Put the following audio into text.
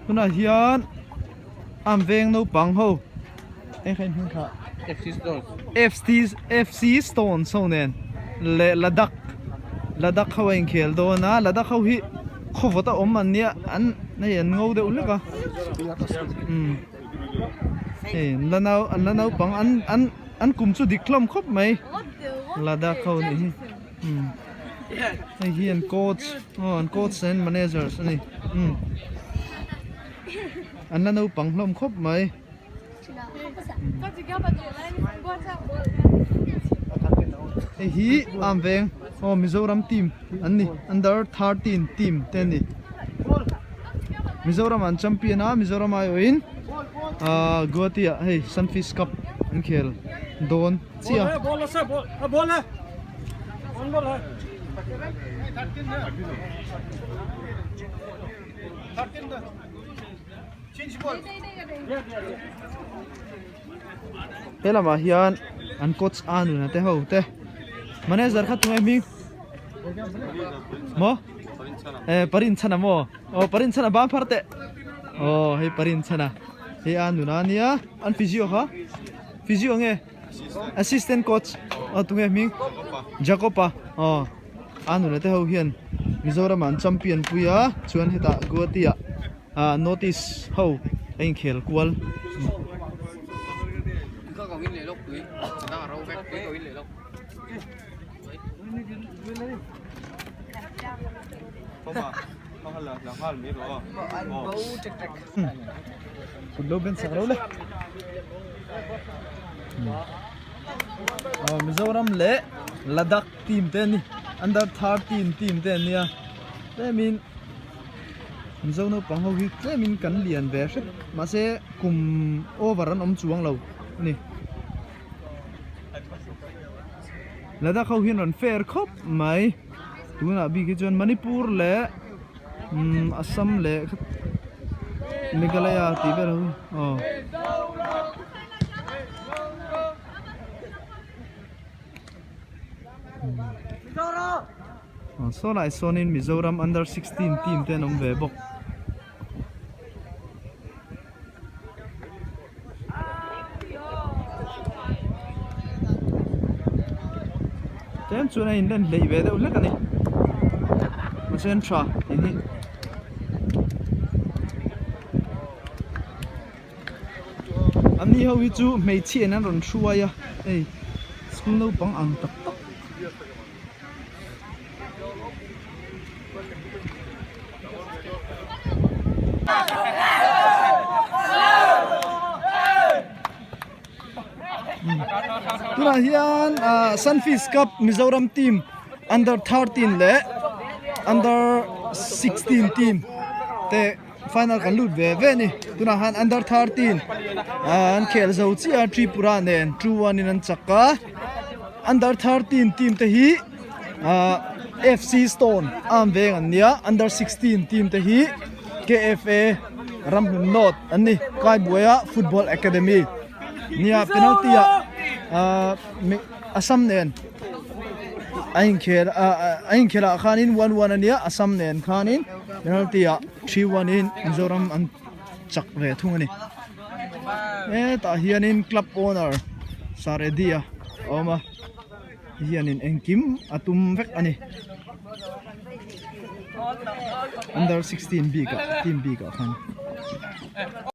Tunah hian an veng naupang ho eng kha in hming kha FC Stones FC FC Stones ho nen leh Ladakh Ladakh ho a inkhel dawn a Ladakh ho hi khawvawt a awm an nia an hei an ngo deuh hlek a umm hei an la nau an la naupang an an an kum chu dik hlawm khawp mai Ladakh ho nih hi umm hei hi an coach aw an coach and managers a ni umm an la naupang hlawm khawp mai. Hei hi am veng aw Mizoram team an ni under 13 team te an ni Mizoram an champion a Mizoram aiawhin ah Guwahati ah hei Sunfish cup an khel dawn chiah a. He lamah hian an coach a nuna te ho te manager kha tunge hming maw eh parin chhan a maw aw parin chhan a ban phar teh aw hei parin chhan a hei a nuna ania an physio kha physio nge assistant coach aw tunge hming Jacob-a aw. A nula te ho hian Mizoram ah an champion pui a chuan hetah Guwahati ah ah North East ho a inkhel kual. Kut lo ben sak lo le. Mizoram leh Ladakh team te an ni under 13 team te an nia tlemin Mizo naupang ho hi tlemin kan lian ve hrep mahse kum over an awm chuang lo a ni Ladakh ho hian rawn fair khawp mai tunah bik hi chuan Manipur leh umm Assam leh Meghalaya tih vel ho hi aw. Saw lai sawnin Mizoram under 16 team te an awm ve bawk. Tlem chuan a inlen hleih ve deuh hlek a ni. Mahse an tha tih hi. An ni ho hi chu hmeichhia in an rawn hruai a hei school naupang ang tak tak. Tunah hian ah Sunfish Cup Mizoram team under 13 leh under 16 team te Final kan lut ve ve a ni. Tunah khan under 13 an khel zo chiah a Tripura nen 2-1 in an chak a. Under 13 team te hi FC Stone arm veng an nia. Under 16 team te hi KFA Ramhlun North an ni. Kaibuaia Football Academy nia penalty ah Assam nen a inkhel a inkhelah khanin 1-1 a nia Assam nen khanin penalty ah 3-1 in Mizoram an chak ve thung a ni hetah hianin club owner Saredi a awm a hianin engkim a tum vek a ni under 16 bik ah team bik ah khan.